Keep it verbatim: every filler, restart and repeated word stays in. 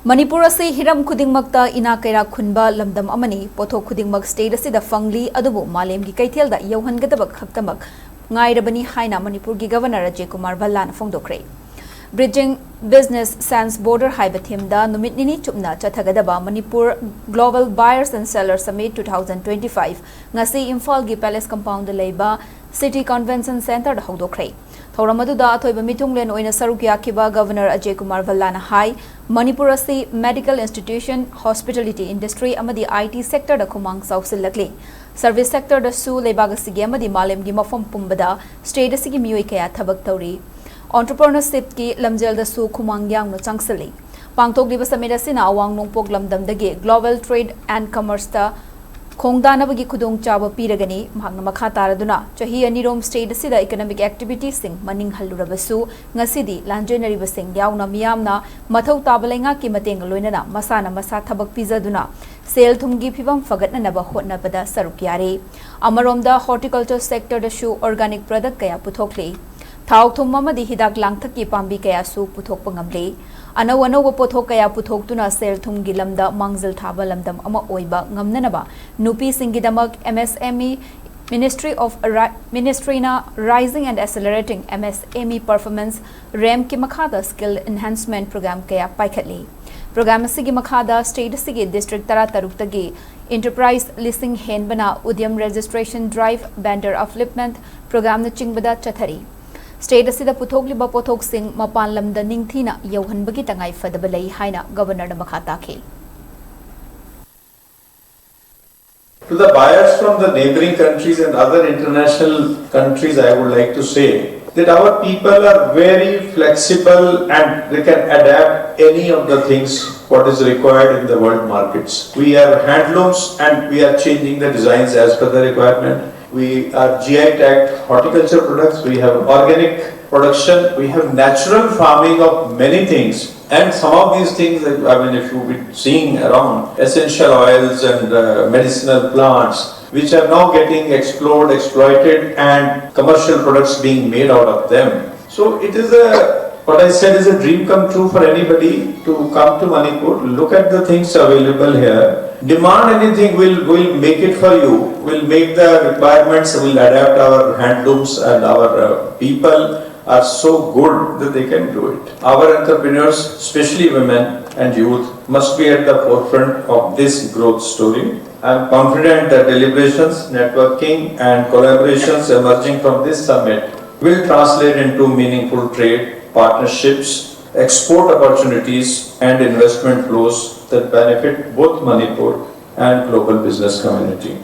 ꯃꯅꯤꯄꯨꯔ ꯑꯁꯤ ꯍꯤꯔꯝ ꯈꯨꯗꯤꯡꯃꯛꯇ ꯏꯅꯥꯛ ꯀꯩꯔꯥꯛ ꯈꯨꯟꯕ ꯂꯝꯗꯝ ꯑꯃꯅꯤ꯫ ꯄꯣꯠꯊꯣꯛ ꯈꯨꯗꯤꯡꯃꯛ state ꯑꯁꯤꯗ ꯐꯪꯂꯤ, ꯑꯗꯨꯕꯨ ꯃꯥꯂꯦꯝꯒꯤ ꯀꯩꯊꯦꯜꯗ ꯌꯧꯍꯟꯒꯗꯕ ꯈꯛꯇꯃꯛ ꯉꯥꯏꯔꯕꯅꯤ ꯍꯥꯏꯅ ꯃꯅꯤꯄꯨꯔꯒꯤ Governor Ajay Kumar ꯚꯜꯂꯥꯅ ꯐꯣꯡꯗꯣꯛꯈ꯭ꯔꯦ꯫ Bridging Business Sense Border ꯍꯥꯏꯕ themeꯗ ꯅꯨꯃꯤꯠ ꯅꯤꯅꯤ ꯆꯨꯞꯅ ꯆꯠꯊꯒꯗꯕ Manipur Global Buyers and Sellers Summit two thousand twenty-five ꯉꯁꯤ ꯏꯝꯐꯥꯜꯒꯤ Palace Compoundꯗ ꯂꯩꯕ City Convention Centreꯗ ꯍꯧꯗꯣꯛꯈ꯭ꯔꯦ꯫ ꯊꯧꯔꯝ ꯑꯗꯨꯗ ꯑꯊꯣꯏꯕ ꯃꯤꯊꯨꯡꯂꯦꯟ ꯑꯣꯏꯅ ꯁꯔꯨꯛ ꯌꯥꯈꯤꯕ Governor ꯑꯖꯌ ꯀꯨꯃꯥꯔ ꯚꯜꯂꯥꯅ ꯍꯥꯏ, ꯃꯅꯤꯄꯨꯔ ꯑꯁꯤ medical institution, hospitality industry ꯑꯃꯗꯤ I T sectorꯗ ꯈꯨꯃꯥꯡ ꯆꯥꯎꯁꯤꯜꯂꯛꯂꯤ꯫ Service sectorꯗꯁꯨ ꯂꯩꯕꯥꯛ ꯑꯁꯤꯒꯤ ꯑꯃꯗꯤ ꯃꯥꯂꯦꯝꯒꯤ ꯃꯐꯝ ꯄꯨꯝꯕꯗ state ꯑꯁꯤꯒꯤ ꯃꯤꯑꯣꯏ ꯀꯌꯥ ꯊꯕꯛ ꯇꯧꯔꯤ꯫ Entrepreneurshipꯀꯤ ꯂꯝꯖꯦꯜꯗꯁꯨ ꯈꯨꯃꯥꯡ ꯌꯥꯡꯅ ꯆꯪꯁꯤꯜꯂꯤ꯫ ꯄꯥꯡꯊꯣꯛꯂꯤꯕ summit ꯑꯁꯤꯅ ꯑꯋꯥꯡ ꯅꯣꯡꯄꯣꯛ ꯂꯝꯗꯝꯗꯒꯤ global trade and commerceꯇ ꯈꯣꯡꯗꯥꯅꯕꯒꯤ ꯈꯨꯗꯣꯡꯆꯥꯕ ꯄꯤꯔꯒꯅꯤ꯫ ꯃꯍꯥꯛꯅ ꯃꯈꯥ ꯇꯥꯔꯗꯨꯅ, ꯆꯍꯤ ꯑꯅꯤꯔꯣꯝ state ꯑꯁꯤꯗ economic activitiesꯁꯤꯡ ꯃꯅꯤꯡ ꯍꯜꯂꯨꯔꯕꯁꯨ, ꯉꯁꯤꯗꯤ ꯂꯥꯟꯖꯦꯟꯅꯔꯤꯕꯁꯤꯡ ꯌꯥꯎꯅ ꯃꯤꯌꯥꯝꯅ ꯃꯊꯧ ꯇꯥꯕ ꯂꯩꯉꯥꯛꯀꯤ ꯃꯇꯦꯡꯒ ꯂꯣꯏꯅꯅ ꯃꯁꯥꯅ ꯃꯁꯥ ꯊꯕꯛ ꯄꯤꯖꯗꯨꯅ ꯁꯦꯜ ꯊꯨꯝꯒꯤ ꯐꯤꯕꯝ ꯐꯒꯠꯅꯅꯕ ꯍꯣꯠꯅꯕꯗ ꯁꯔꯨꯛ ꯌꯥꯔꯤ꯫ ꯑꯃꯔꯣꯝꯗ, horticulture sectorꯗꯁꯨ organic product ꯀꯌꯥ ꯄꯨꯊꯣꯛꯂꯤ꯫ ꯊꯥꯎ ꯊꯨꯝ ꯑꯃꯗꯤ ꯍꯤꯗꯥꯛ ꯂꯥꯡꯊꯛꯀꯤ ꯄꯥꯝꯕꯤ ꯀꯌꯥꯁꯨ ꯄꯨꯊꯣꯛꯄ ꯉꯝꯂꯤ꯫ ꯑꯅꯧ ꯑꯅꯧꯕ ꯄꯣꯠꯊꯣꯛ ꯀꯌꯥ ꯄꯨꯊꯣꯛꯇꯨꯅ ꯁꯦꯜ ꯊꯨꯝꯒꯤ ꯂꯝꯗ ꯃꯥꯡꯖꯤꯜ ꯊꯥꯕ ꯂꯝꯗꯝ ꯑꯃ ꯑꯣꯏꯕ ꯉꯝꯅꯅꯕ ꯅꯨꯄꯤꯁꯤꯡꯒꯤꯗꯃꯛ M S M E Ministry of Ri-, Ministryꯅ Rising and Accelerating M S M E Performance RAMPꯀꯤ ꯃꯈꯥꯗ skill enhancement program ꯀꯌꯥ ꯄꯥꯏꯈꯠꯂꯤ꯫ Program ꯑꯁꯤꯒꯤ ꯃꯈꯥꯗ state ꯑꯁꯤꯒꯤ district ꯇꯔꯥꯇꯔꯨꯛꯇꯒꯤ enterprise ꯂꯤꯁꯤꯡ ꯍꯦꯟꯕꯅ Udyam Registration Drive, Vendor Upliftment Programꯅꯆꯤꯡꯕꯗ ꯆꯠꯊꯔꯤ꯫ State ꯑꯁꯤꯗ ꯄꯨꯊꯣꯛꯂꯤꯕ ꯄꯣꯠꯊꯣꯛꯁꯤꯡ ꯃꯄꯥꯟ ꯂꯝꯗ ꯅꯤꯡꯊꯤꯅ ꯌꯧꯍꯟꯕꯒꯤ ꯇꯉꯥꯏ ꯐꯗꯕ ꯂꯩ ꯍꯥꯏꯅ Governorꯅ ꯃꯈꯥ ꯇꯥꯈꯤ꯫ To the buyers from the neighboring countries and other international countries, I would like to say that our people are very flexible and they can adapt any of the things what is required in the world markets. We are handlooms and we are changing the designs as per the requirement. We are G I tagged horticulture products, we have organic production, we have natural farming of many things. And some of these things, I mean, if you've been seeing around, essential oils and uh, medicinal plants, which are now getting explored, exploited, and commercial products being made out of them. So it is a What I said is a dream come true for anybody to come to Manipur. Look at the things available here. Demand anything, we'll, we'll make it for you. We'll make the requirements, we'll adapt our handlooms, and our uh, people are so good that they can do it. Our entrepreneurs, especially women and youth, must be at the forefront of this growth story. I am confident that deliberations, networking, and collaborations emerging from this summit will translate into meaningful trade partnerships, export opportunities, and investment flows that benefit both Manipur and global business community.